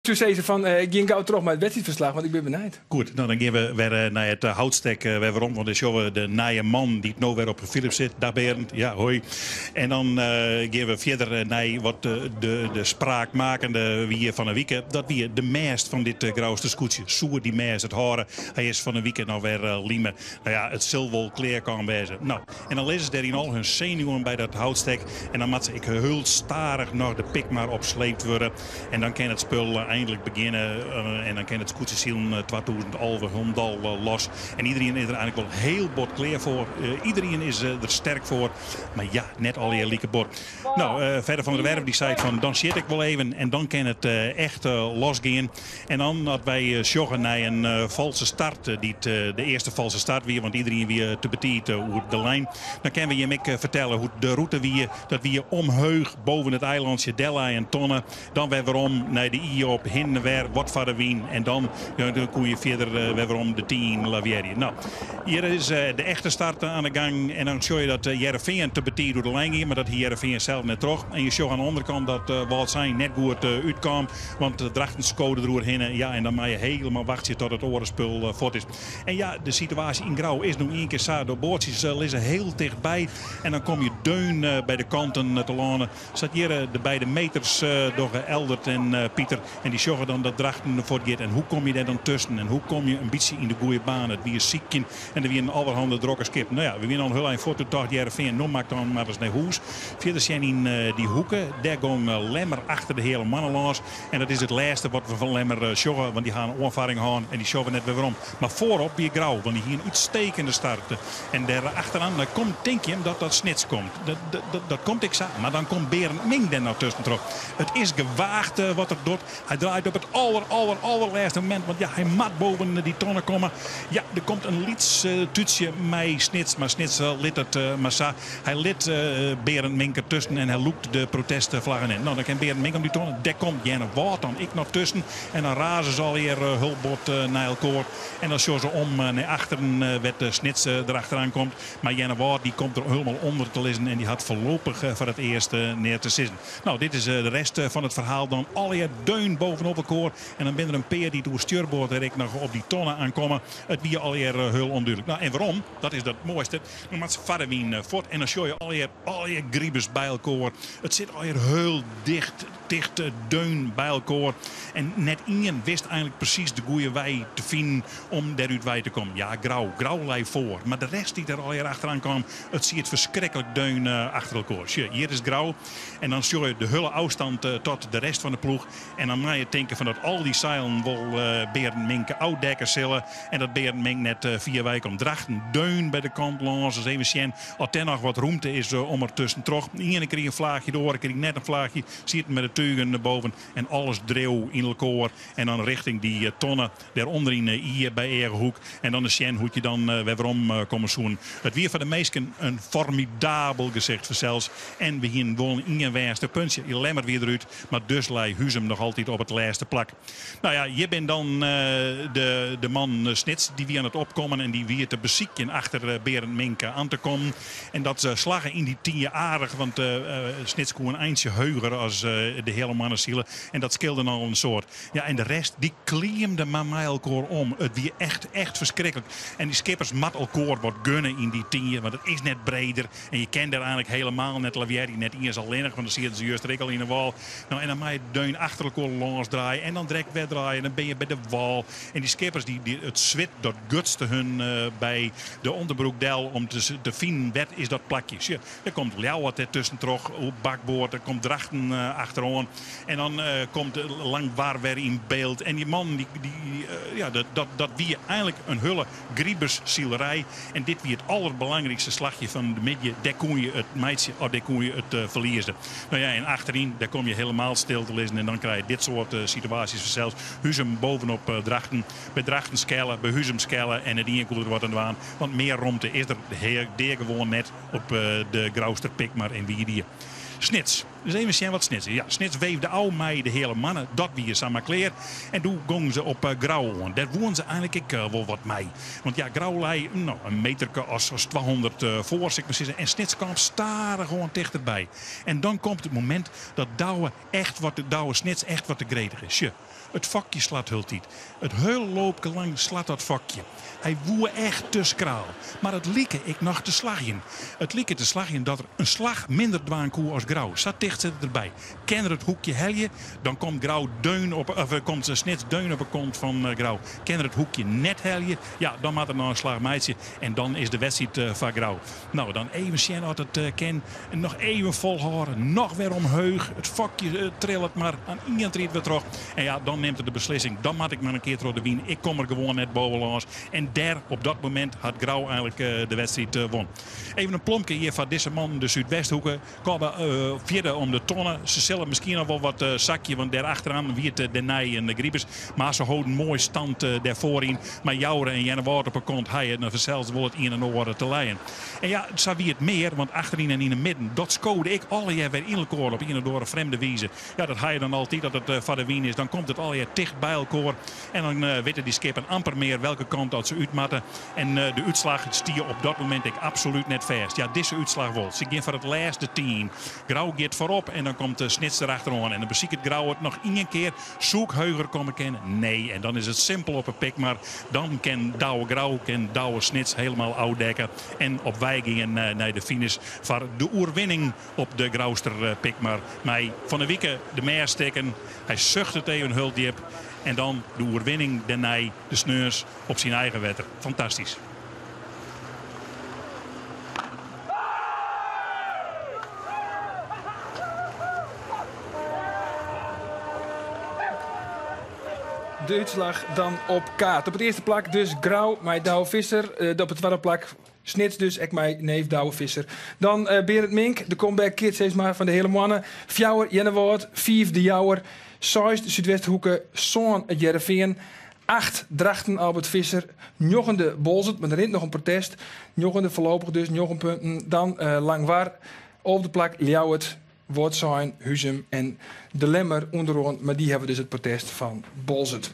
Soe sizze fan gean gau troch mei it wedstriidferslach, want ik bin benijd. Goed, no dan gean we wer nei it houtstek wer werom, want dan sjogge we de nije man dy't no wer op Philips sit. Dag Berend, ja hoi. En dan gean we fierder nei wat de spraakmakende wie fan 'e wike. Dat wie de mêst fan dit Grouster skûtsje. Soe dy mêst it hâlde? Hy is fan 'e wike noch wer lime. No ja, it sil wol klear kaam wêze. No, en dan lizze se dêr yn al hun senuwen by dat houtstek en dan moat se ek hiel stadich noch de Pikmar opsleept wurde. En dan kin it spul eindlik begjinne en dan kin it skûtsjesilen 2011 hielendal los. En iderien is der eindlik wol hiel bot klear foar. Iderien is der sterk foar. Mar ja, net allegear like bot. No, Fedde van der Werf dy seit fan dan sjit ik wol even en dan kin it echt losgean. En dan at wy sjogge nei in false start, dy't de earste false start wie, want iderien wie te betiid oer de lijn, dan kinne we jim ek fertelle hoe't de rûte wie. Dat wie omheech boven it eilantsje dellei in tonne, dan wer werom nei de Ie op, hinne wer, wat foar de wyn en dan koe je fierder wer werom de Tynje lavearje. No, hjir is de echte start aan de gang en dan sjoch je dat Hearrenfean te betiid oer de lijn gie, mar dat hie Hearrenfean sels net troch. En je sjogge aan de ûnderkant dat Wâldsein net goed útkaam, want Drachten skode deroer hinne. Ja, en dan mei je helemaal wachtsje tot it oare spul fuort is. En ja, de situaasje yn Grou is no ien kear sa. De boatsjes lizze hiel tichtby en dan kom je deun by de kanten te lâne. Sa't hjir de beide meters dogge, Eldert en Pieter. En dy sjogge dan dat Drachten fuortgiet. En hoe kom je dêr dan tusken? En hoe kom je in bytsje yn de goede baan? It wie sykjen en der wienen allerhande drokke skippen. No ja, we wienen al in hiel ein fuort. Toen tocht Hearrenfean, no moat ik dan mar ris nei hûs. Fierder sjen yn dy hoeke, dêr gong Lemmer achter de Heale Moanne lâns. En dat is it lêste wat we fan Lemmer sjogge, want dy ha in oanfarring hân en dy sjogge we net wer werom. Mar foarop wie Grou, want dy hie in útstekende start. En dêr achteran komt, tink jim dat dat Snits komt? Dat komt ek sa, mar dan komt Berend Mink dêr noch tuskentroch. It is gewaagd wat er docht. Hy draait op it aller, aller, allerlêste momint, want ja, hy moat boven dy tonne komme. Ja, der komt in lyts tútsje mei Snits, mar Snits lit it mar sa. Hy lit Berend Mink der tusken en hy lûkt de protestflaggen yn. No, dan kin Berend Mink om dy tonne. Dêr komt Earnewâld dan ek noch tusken. En dan raze se allegear hiel bot nei elkoar. En dan sjogge se om nei achteren wêr't Snits der achteran komt. Mar Earnewâld dy komt der hielendal ûnder te lizzen en dy hat foarlopich foar it earst neat te sizzen. No, dit is de rest fan it ferhaal dan. Allegear deun bovenop elkoar. En dan binne der in pear dy't oer stjurboard der ek noch op dy tonne aankomme. It wie allegear hiel ûndúdlik. No, en werom? Dat is dat moaiste. Dan moat se foar de wyn fuort en dan sjoch je allegear, allegear gribers by elkoar. It sit allegear hiel dicht, ticht deun by elkoar. En net ien wist eigenlik presys de goede wei te finen om dêrút wei te kommen. Ja, Grou, Grou lei foar, mar de rest dy't der allegear achteran kaam, it siet ferskriklik deun achter elkoar. Sjoch, hjir is Grou en dan sjoch je de hiele ôfstand tot de rest fan de ploech. En dan mei je tinke fan dat al dy seilen wol Berend Mink ôfdekke sille en dat Berend Mink net fier wei komt. Drachten deun by de kant lâns. Dus even sjen oft dêr noch wat rûmte is om er tuskentroch. De iene krige in flaachje, de oare krige net in flaachje. Sieten mei de tugen boven en alles dreau yn elkoar. En dan richting dy tonne dêrûnder yn de Ie by Eagehoek. En dan ris sjen hoe't je dan wer werom komme soenen. It wie foar de minsken in formidabel gesicht fansels. En we hienen wol ien wêste puntsje. Lemmer wie derút. Mar dus lei Huzum noch altyd op it lêste plak. No ja, hjir bin dan de, de man Snits. Dy wie oan it opkommen en dy wie te besykjen achter Berend Mink aan te kommen. En dat slagge yn dy Tynje aardich, want Snits koe in eintsje heuger as de Heale Moanne sile. En dat skeelde al in soad. Ja, en de rest dy kliemde mar mei elkoar om. It wie echt, echt ferskriklik. En dy skippers moat elkoar wat gunne yn dy Tynje, want it is net breder. En je kin dêr eigenlik helemaal net lavearje, net iens allinnich, want dan sieten se juster ek al yn de wâl. No, en dan mei je deun achter elkoar lâns draaie en dan direkt wer draaie en dan bin je by de wâl. En dy skippers, dy, dy, it swit dat gutste hun by de ûnderbroek del om te, te finen wêr is dat plakje. Sjoch, der komt Ljouwert dêr tuskentroch op bakboard, der komt Drachten achteroan. En dan komt Langwar wer yn byld. En dy mannen, dy, dy, ja, dat, dat, dat wie eigenlik in hiele griberssilerij. En dit wie it alderbelangrykste slachje fan de middei. Dêr koene je it meitsje of dêr koene je it ferlieze. No ja, en achteryn, dêr kom je helemaal stil te lizzen. En dan krije je dit soart situaasjes fansels. Huzum bovenop Drachten. By Drachten skelle, by Huzum skelle. En net ien koe der wat oan dwaan. Want mear romte is der dea gewoan net op de Grouster Pikmar en Wiedie. Snits. Dus even sjen wat Snits is. Ja, Snits weefde ôf mei de Heale Moanne, dat wie samar klear. En doe gongen se op Grou oan. Dêr woenen se einlik ek wol wat mei. Want ja, Grou lei no, in meterke as 200 foar, sil ik mar sizze. En Snits kaam stadichoan tichterby. En dan komt it momint dat Douwe echt wat, Douwe Snits echt wat te gretich is. Sjoch, it fokje slacht hieltyd. It hiele loopke lang slacht dat fokje. Hy woe echt te skraal. Mar it like ek noch te slagjen. It like te slagjen dat er in slach minder dwaan koe as Grou. Sa ticht sit er derby. Kin er it hoekje helje, dan komt Grou deun op, of komt Snits deun op 'e kont fan Grou. Kin er it hoekje net helje, ja, dan moat er noch in slach meitsje en dan is de wedstriid foar Grou. No, dan even sjen oft it kin. Noch even folhâlde, noch wer omheech. It fokje trillet mar aan ien tried wer troch. En ja, dan nimt er de beslissing. Dan moat ik mar in kear troch de wyn. Ik kom der gewoan net bovenlâns. En dêr, op dat momint, hat Grou einlik de wedstriid wûn. Even in plomke hjir foar dizze mannen, de Súdwesthoeke. Komme fjirde om de tonne. Se sille miskien noch wol wat sakje, want dêr achteroan wie it dêrnei in Gripers. Mar se holden moai stand dêr foaryn. Mei Joure en Earnewâld op 'e kont ha je dan fansels wol it ien en oar te lijen. En ja, sa wie it mear, want achteryn en yn 'e midden, dat skode ek allegear wer yn elkoar op ien of oare frjemde wize. Ja, dat ha je dan altyd as it foar de wyn is. Dan komt it allegear ticht by elkoar en dan witte dy skippen amper mear welke kant dat se út moatte. En de útslach stie op dat momint ek absolút net fêst. Ja, dizze útslach wol. Se gean foar it lêst de tien. Grou giet foarop en dan komt Snits derachteroan. En dan besiket Grou it noch ien kear. Soe ik heger komme kinne? Nee. En dan is it simpel op 'e Pikmar. Dan kin Douwe Grou, kin Douwe Snits hielendal ôfdekke. En op wei gean nei de finish foar de oerwinning op de Grouster Pikmar. Mei fan 'e wike de mêst stikken. Hy suchtet even hiel djip. En dan de oerwinning dêrnei de sneons op syn eigen wetter. Fantastysk. De útslach dan op kaart. Op it earste plak dus Grou mei Douwe Visser. Op it twadde plak Snits dus ek mei neef Douwe Visser. Dan Berend Mink, de comeback kid sis mar fan de Heale Moanne. Fjouwer Earnewâld, fiif De Jouwer, seis de Súdwesthoeke, sân it Hearrenfean, acht Drachten Albert Visser, njoggende Boalsert, mar der rint noch in protest. Njoggende foarlopich dus, njoggen punten. Dan Langwar, alfde plak Ljouwert, Wâldsein, Huzum en De Lemmer ûnderoan, mar dy hawwe dus it protest fan Boalsert.